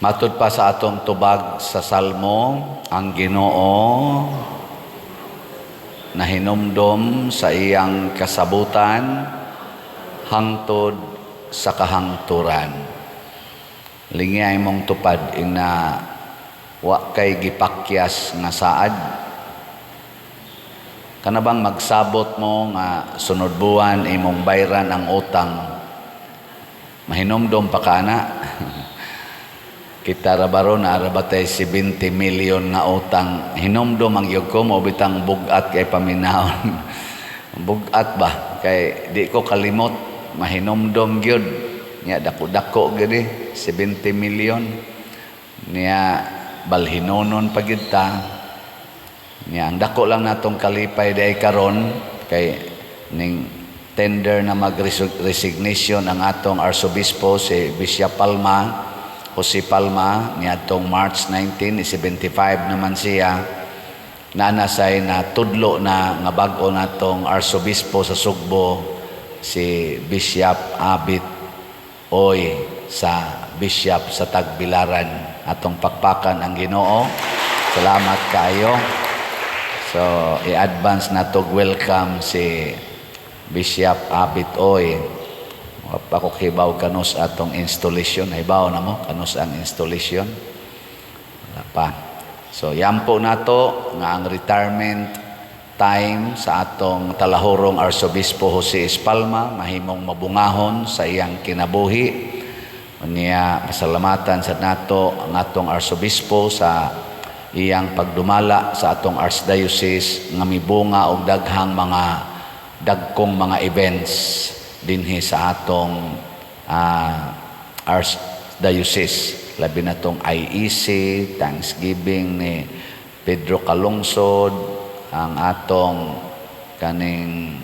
Matud pa sa atong tubag sa Salmo, ang Ginoo nahinumdom sa iyang kasabutan hangtod sa kahangturan. Lingiyay mong tupad ina wa kay gipakyas nga saad. Kana bang magsabot mo nga sunod buwan imong bayran ang utang? Mahinumdom pa ka na? Kita ra baron na ra batay 70 million nga utang. Hinumdom ang gyud ko mo bitang bugat kay paminawon. Bugat ba? Kay di ko kalimot, mahinumdom gyud. Nya dako-dako gyud eh, 70 million. Niya balhinonon pa gyud ta. Niya ang dako lang natong kalipay diay karon kay ning tender na mag-resignation ang atong arsobispo, si Bishop Palma, Jose Palma, niadtong March 19, 75 naman siya. Nanasay na tudlo na nga bag-o natong arsobispo sa Sugbo, si Bishop Abit Oy sa Bishop sa Tagbilaran. Atong pakpakan ang Ginoo. Salamat kaayo. So, i-advance na to, welcome si Bishop Abit Oy. Wa pa ko kibaw kanus atong installation. Hibaw na mo kanus ang installation? Wala pa. So, yampo nato nga ang retirement time sa atong talahurong Arsobispo Jose Espalma mahimong mabungahon sa iyang kinabuhi. Unya pasalamatan sa nato ang atong arsobispo sa iyang pagdumala sa atong archdiocese nga mibunga og daghang mga dagkong mga events dinhi sa atong archdiocese, labi na tong IEC, Thanksgiving ni Pedro Calungsod, ang atong kaning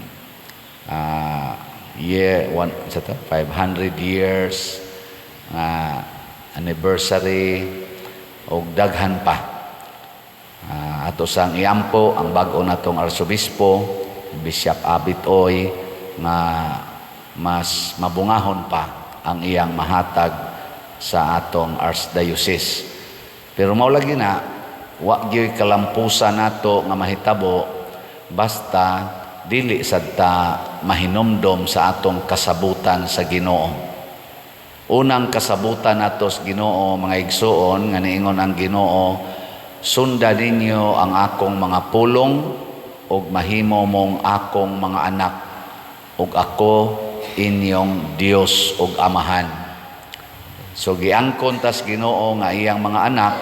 year one sa to 500 years nga anniversary ug daghan pa. Ato sang iampo ang bag-o natong arsobispo, Bishop Abit Oy, nga mas mabungahon pa ang iyang mahatag sa atong archdiocese. Pero mao lagi na wa gyud kalampusan nato nga mahitabo basta dili sad ta mahinumdom sa atong kasabutan sa Ginoo. Unang kasabutan nato sa Ginoo, mga igsuon, nga niingon ang Ginoo, "Sunda ninyo ang akong mga pulong ug mahimo mong akong mga anak ug ako inyong Dios ug Amahan." So giangkon tas Ginoo nga iyang mga anak,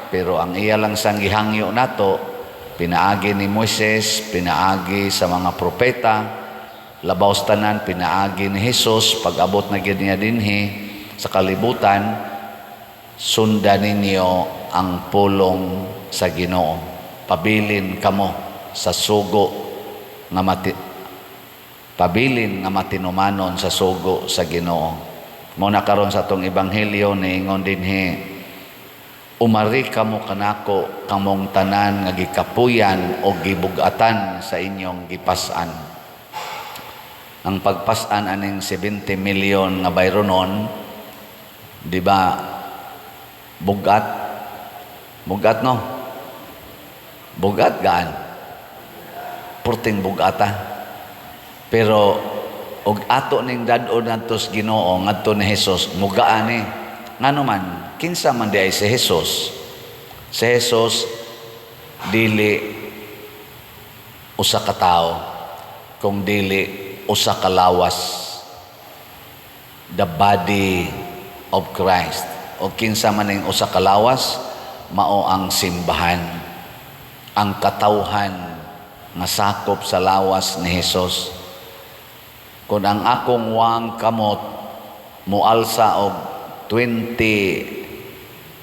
pero ang iya lang sang gihangyo nato pinaagi ni Moises, pinaagi sa mga propeta, labaw sa tanan pinaagi ni Jesus pag-abot na gyud niya dinhi sa kalibutan, "Sunda ninyo ang pulong sa Ginoo. Pabilin kamo sa sugo nga mati pabilin nga matinumanon sa sugo sa Ginoo." Mo na karon sa atong ebanghelyo niingon dinhi, "Umari kamo kanako kamong tanan nga gikapuyan o gibugatan sa inyong gipas-an." Ang pagpas-an aning 70 million nga bayronon, di ba bugat? Bugat, no? Bugat gaan. Purting bugata. Pero og ato ning dad-on ngadto sa Ginoo, ngadto ni Jesus, mugaan ni. Ngano man, kinsa man diay si Jesus? Si Jesus dili usa ka tawo, kung dili usa ka lawas. The body of Christ. O kinsa man ning usa ka lawas, mao ang simbahan. Ang katawhan nga sakop sa lawas ni Jesus. Kung ang akong wang kamot mualsa og 20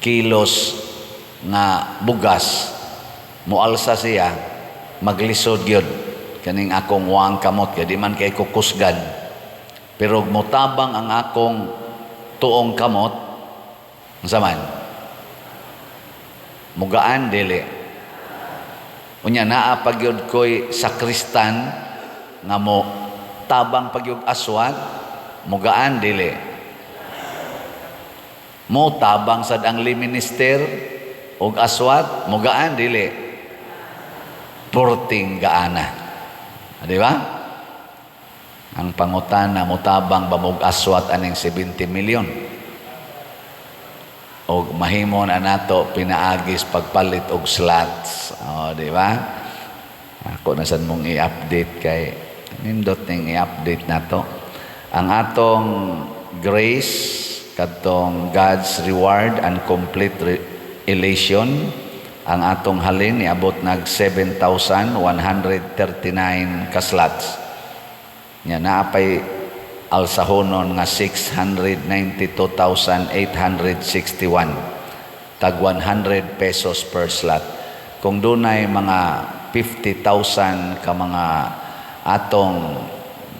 kilos nga bugas, mualsa siya, maglisod gyud kaning akong wang kamot kay di man kay kukusgan. Pero mutabang ang akong tuong kamot, unsa man? Mugaan, dili? Unya naa pa gyud ko'y sakristan nga mo tabang pa gyud aswat, mugaan, dili? Mo tabang sad ang minister og aswat, mugaan dili? Porting gaana. Ah, di ba? Ang pangutana, mutabang ba mog aswat aning 70 million? Og mahimo na nato pinaagis pagpalit og slots. O, di ba? Ako na sad mong i-update kay nindot ning i-update nato. Ang atong grace, kadtong God's reward and complete elation, ang atong halin niabot nag 7,139 ka slots. Nya naapay alsahonon nga 692,861, tag 100 pesos per slot. Kung dunay mga 50,000 ka mga atong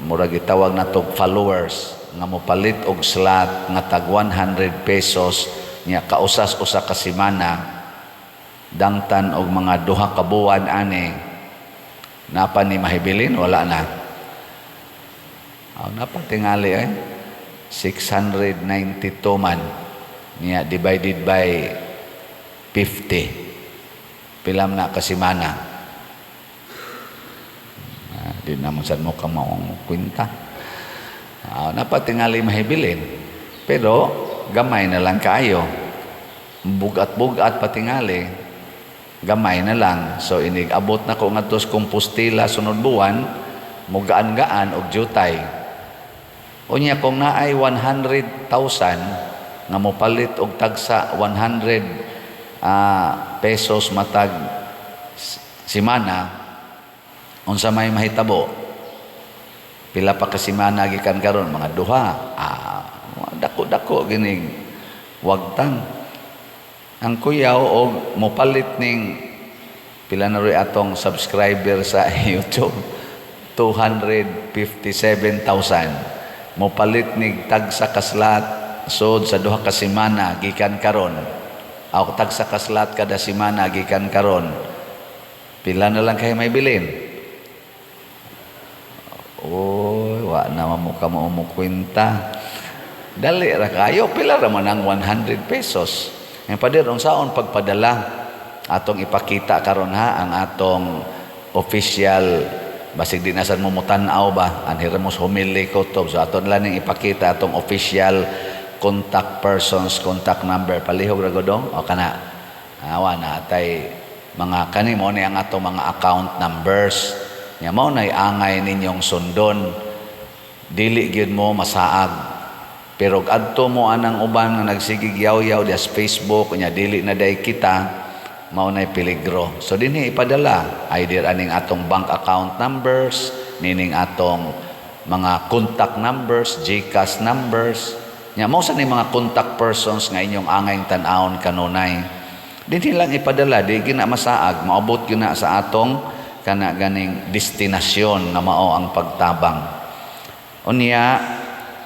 murag gitawag nato followers nga mopalit og slot nga tag 100 pesos nya kausas usa ka semana, dangtan og mga 2 ka buwan ani, napa ni mahibilin? Wala na. Oh, napatingali eh. 692 man niya divided by 50. Pila man na kasimana? Ah, di naman sad mo ka maong kwenta. Ah, napatingali mahibilin. Pero gamay na lang kaayo. Bugat-bugat patingali. Gamay na lang. So inig abot na ko ngadto sa Compostela sunod buwan, mugaan-gaan og jutay. Unya kung naay 100,000 nga mopalit og tagsa 100 pesos matag simana, unsa may mahitabo? Pila pa ka semana gikan karon? Mga duha. Ah, dako-dako gining wagtang. Ang kuyaw og mopalit ning, pila na ro'y atong subscriber sa YouTube? 257,000. Mopalit nig tagsa ka slot sod sa 2 ka semana gikan karon. Aw, tagsa ka slot kada semana gikan karon. Pila na lang kay may bilin? Oy, wa na mo ka mo kwenta. Dali ra kayo, pila ra man ang 100 pesos? Ang pader, unsaon pagpadala? Atong ipakita karon ha ang atong official, basig di na sad mo mutan-aw ba, anhi ra mo humili ko to. So aton lang ning ipakita atong official contact persons, contact number. Palihog ra godong o kana awa na atay mga kani mo ni ang atong mga account numbers nya. Mao nay angay ninyong sundon, dili gyud mo masaag. Pero adto mo anang uban nga nagsigig yaw-yaw dias Facebook nya dili na day kita, mao nay peligro. So dinhi ipadala either aning atong bank account numbers, nining atong mga contact numbers, GCash numbers. Nya mao sa ni mga contact persons nga inyong angay tan-awon kanunay. Dinhi lang ipadala, di gina masaag, maabot gyud na sa atong kana ganing destinasyon nga mao ang pagtabang. Unya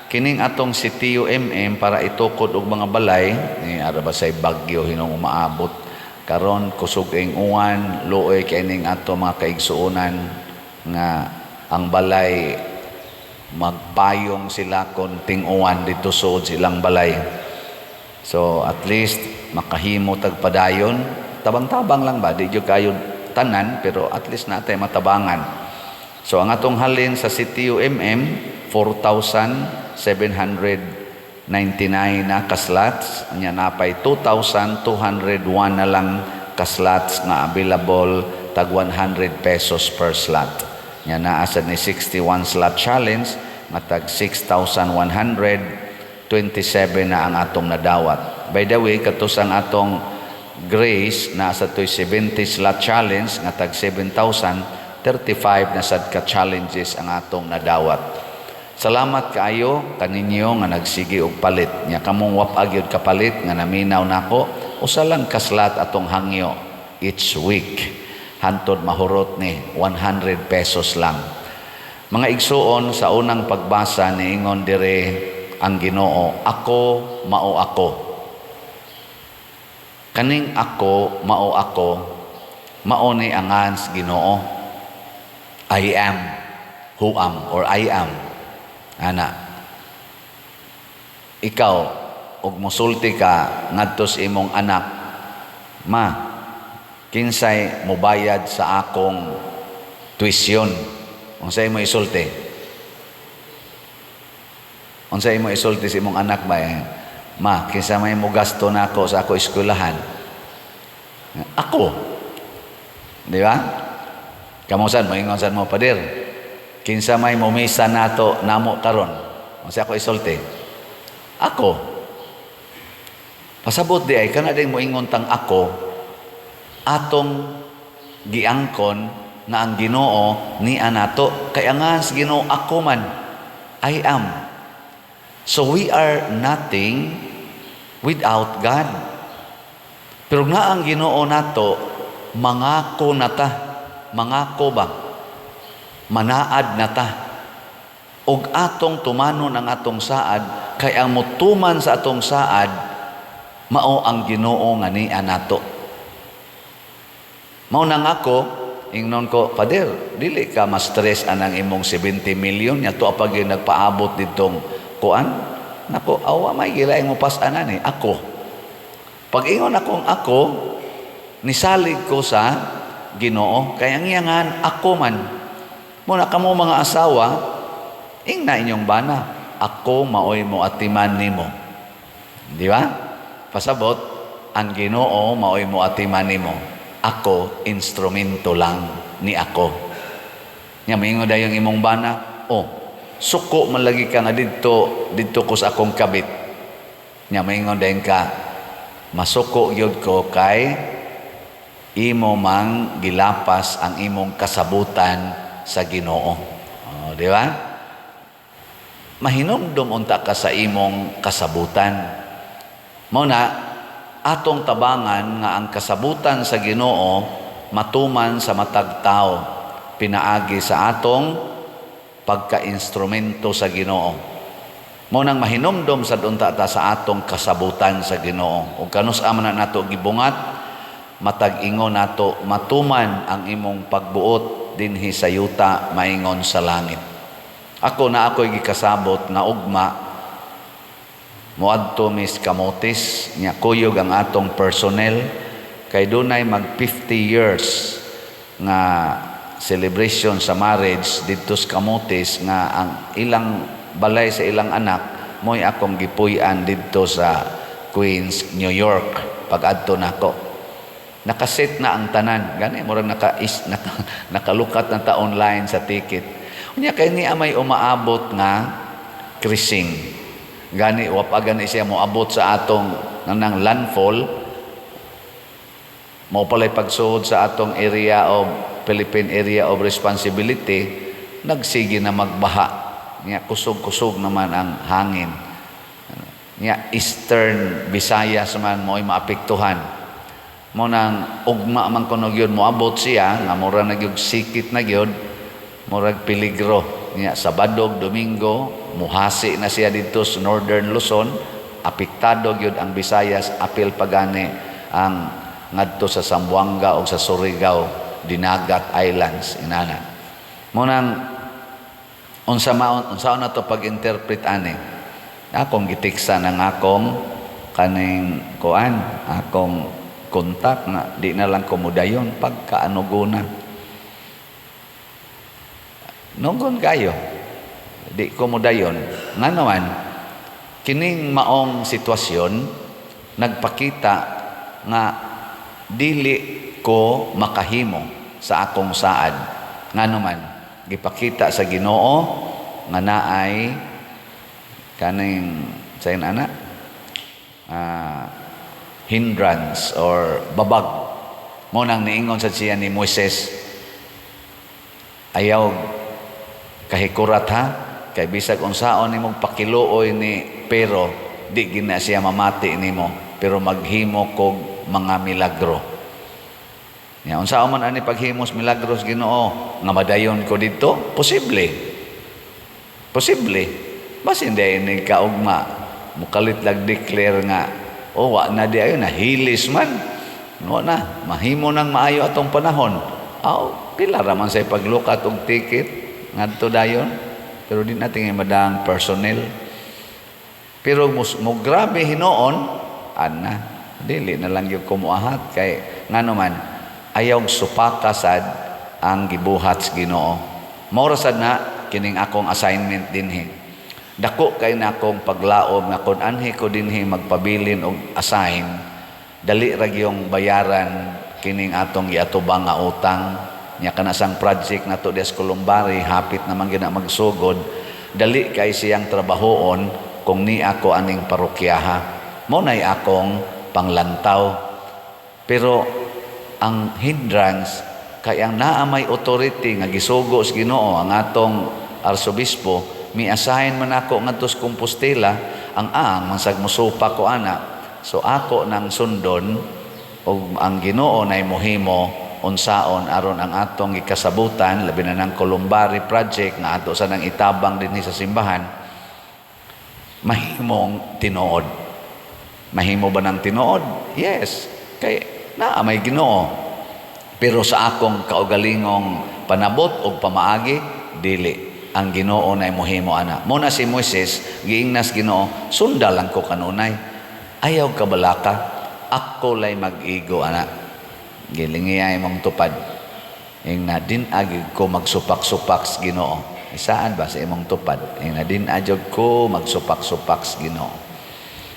kining atong si TUMM para itukod og mga balay ni ara ba say bagyo hinong umaabot karon, kusog ing uwan, luoy kay ning ato mga kaigsuonan nga ang balay magpayong sila kon ting-uwan dito suod silang balay. So at least makahimo tag padayon, tabang-tabang lang ba, di jud kayo tanan, pero at least natay matabangan. So ang atong halin sa CTUMM, 4,799 na ka-slots. Nya napay 2,201 na lang ka-slots nga available, tag 100 pesos per slot. Nya naa sad ni 61 slot challenge nga tag 6,127 na ang atong nadawat. By the way, katusang atong Grace na sa to'y 70 slot challenge nga tag 7,035 na sad ka challenges ang atong nadawat. Salamat kaayo kaninyo nga nagsige og palit. Nya kamong wapa gyud kapalit nga naminaw nako, usa lang ka slot atong hangyo each week. Hantod mahurot ni, 100 pesos lang. Mga igsuon, sa unang pagbasa niingon dire ang Ginoo, "Ako mao ako." Kaning "Ako mao ako" mao ni angan sa Ginoo. "I am who am" or "I am." Ana. Ikaw, ug musulti ka ngadto sa imong anak, "Ma, kinsay mobayad sa akong tuition?" Unsa imo isulti? Unsa imo isulti sa imong anak ba? Eh? "Ma, kinsa may mo gasto nako sa ako eskwelahan?" "Ako." Di ba? Kamo sad moingon sad mo, "Pader, kinsa may momisa nato namo karon?" Unsa ako isulti? "Ako." Pasabot di ay kana din moingon tang "ako", atong giangkon nga ang Ginoo ni anato, kay ang sa Ginoo "ako man", "I am". So we are nothing without God. Pero nga ang Ginoo nato, mangako na ta, mangako ba, manaad na ta ug atong tumanon ang atong saad, kay ang mutuman sa atong saad mao ang Ginoo nga niya nato. Mao nang ako ingnon ko, "Pader, dili ka ma-stress anang imong 70 million nya to pag nagpaabot ditong kuan nako, awa may gilaing mo pas-anan eh." Ako, pag ingon akong "ako", nisalig ko sa Ginoo, kay ang iyangan "ako man". Muna kamo mga asawa, ingna inyong bana, "Ako maoy mo atiman nimo." Di ba? Pasabot, ang Ginoo maoy mo atiman nimo. Ako instrumento lang ni ako. Nya moingon dayon imong bana, "Oh, suko man lagi ka nga didto didto ko sa akong kabit." Nya moingon dayon ka, "Masuko gyud ko kay imo mang gilapas ang imong kasabutan sa Ginoo." Oh, di ba? Mahinumdum unta ka sa imong kasabutan. Mao na atong tabangan nga ang kasabutan sa Ginoo matuman sa matag tao pinaagi sa atong pagka-instrumento sa Ginoo. Mao nang mahinumdom sa unta ta sa atong kasabutan sa Ginoo. Ug kanus-a man na nato gibungat, matag ingon nato, "Matuman ang imong pagbuot dinhi sa yuta maingon sa langit." Ako na ako'y gikasabot nga ugma moadto mis Camotes, nya kuyog ang atong personnel kay dunay mag 50 years nga celebration sa marriage didto sa Camotes, nga ang ilang balay sa ilang anak mo'y akong gipuy-an didto sa Queens, New York. Pag-adto nako, nakaset na ang tanan, gani murag nakalukat na ta online sa ticket. Unya kay niya may umaabot nga krising, gani wa pa gani siya moabot sa atong nang landfall, mao pala'y pagsuod sa atong area of Philippine Area of Responsibility, nagsige na magbaha. Nya kusog-kusog naman ang hangin. Nya Eastern Visayas man mo'y maapektuhan. Mo nang ugma man kuno gyud moabot siya nga mura na gyud sikit na gyud, murag peligro. Nya Sabado, Domingo muhasi na siya didto sa Northern Luzon, apektado gyud ang Visayas, apil pagani ang ngadto sa Zamboanga o sa Surigao, Dinagat Islands inana. Mo nang unsa maon, unsa na to pag-interpret ani? Akong gitiksa ng akong kaning kuan, akong kontak nga di na lang ko modayon pagkaanuguna. Nugon kayo. Di ko modayon. Nga naman, kining maong sitwasyon nagpakita nga dili ko makahimo sa akong saad. Nga naman, gipakita sa Ginoo nga naay kaning sa ana hindrance or babag. Mo nang niingon sa siya ni Moises, "Ayaw kahikurat ha, kay bisag unsaon nimong pakiluoy ni, pero di gina siya mamati nimo, pero maghimo kog mga milagro." Ya, unsaon man ani paghimos milagros, Ginoo, nga madayon ko didto? Posible. Posible. Basin di ni kaugma mukalit lag declare nga, "Oh, wa na di ayo nahilis man." No na, mahimo nang maayo atong panahon. Aw, pila ra man say paglukat og ticket ngadto dayon. Pero di natin madang personnel. Pero mo grabe hinuon ana, dili na lang gyud ko moahat kay ngano man ayaw supaka sad ang gibuhat sa Ginoo. Mao ra sad na kining akong assignment dinhi. Dako kay na akong paglaom nga kon anhi ko dinhi magpabilin og assign, dali ra gyung bayaran kining atong giatubang nga utang. Nya kana sang project nato diha sa Columbari, hapit naman gyud na magsugod, dali kay siyang trabahoon kung ni ako aning parokyaha. Mao nay akong panglantaw. Pero ang hindrance kay ang naa may authority nga gisugo sa Ginoo, ang atong arsobispo, mi-assign man ako ngadto sa Compostela, ang mansag mosupak ko ana. So ako nang sundon ug ang Ginoo nay mohimo unsaon aron ang atong gikasabutan, labi na ng Columbari project nga ato sa nang itabang dinhi sa simbahan, mahimong tinuod. Mahimo ba ng tinuod? Yes, kay naa may Ginoo. Pero sa akong kaugalingong panabot og pamaagi, dili. Ang Ginoo nay mohimo ana. Mo na si Moises, giingnas Ginoo, "Sunda lang ko kanunay." "Ayaw kabalaka, ako lay mag-igo ana." "Gilingiay mong tupad." Ingna, "Din agi ko magsupak-supak sa Ginoo." Isaan ba sa imong tupad? Ingna, "Din adyog ko magsupak-supak sa Ginoo.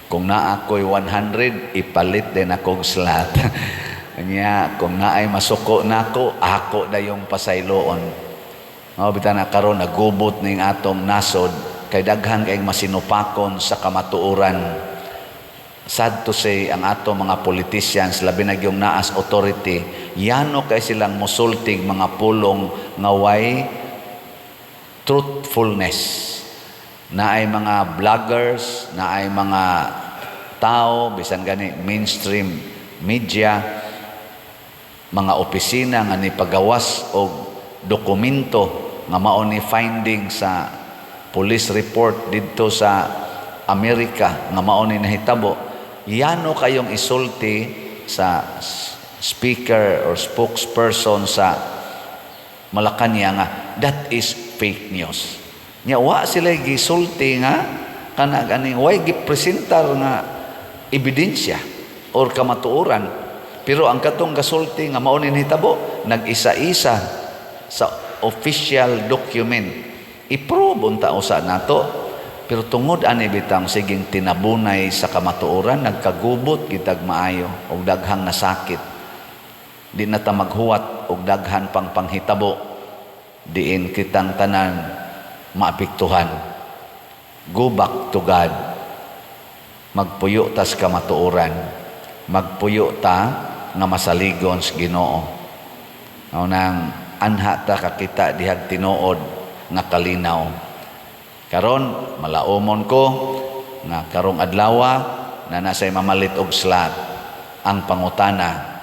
Kung naa ko'y 100, ipalit din akong slot. Nya, kung naay masuko nako, ako dayong pasayloon." Mao bitaw na karon nagubot ning atong nasod kay daghan kay masinupakon sa kamatuoran. Sad to say, ang ato mga politicians, labi na gyung naas authority, yano kay silang musultig mga pulong nga way truthfulness. Naay mga vloggers, naay mga tao, bisan gani mainstream media, mga opisina nga ni pagawas og dokumento nga mao ni finding sa police report didto sa Amerika nga mao ni nahitabo, yano kayong isulti sa speaker or spokesperson sa Malacanang nga that is fake news. Nya wa sila gisulti nga kana ganing way gipresentar nga ebidensya or kamatuoran. Pero ang katong gasulti nga mao ni nahitabo, nag-isa-isa sa official document. I-prove unta usa nato. Pero tungod ani bitang siging tinabunay sa kamatuoran, nagkagubot kitag maayo og daghang nasakit. Di na ta maghuwat og daghan pang panghitabo diin kitang tanan maapektuhan. Go back to God. Magpuyo tas kamatuoran. Magpuyo ta nga masaligon sa Ginoo. Mao nang anha ta kakita dihag tinuod nga kalinaw. Karon malaumon ko nga karong adlawa na nasay mamalit og slot. Ang pangutana,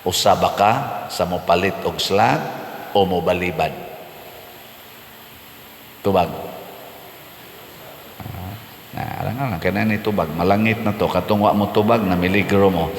usa ba ka sa mopalit og slot o mobalibad? Tubag. Na, alang alang kana ni tubag, malangit na to katong wa mo tubag na miligro mo.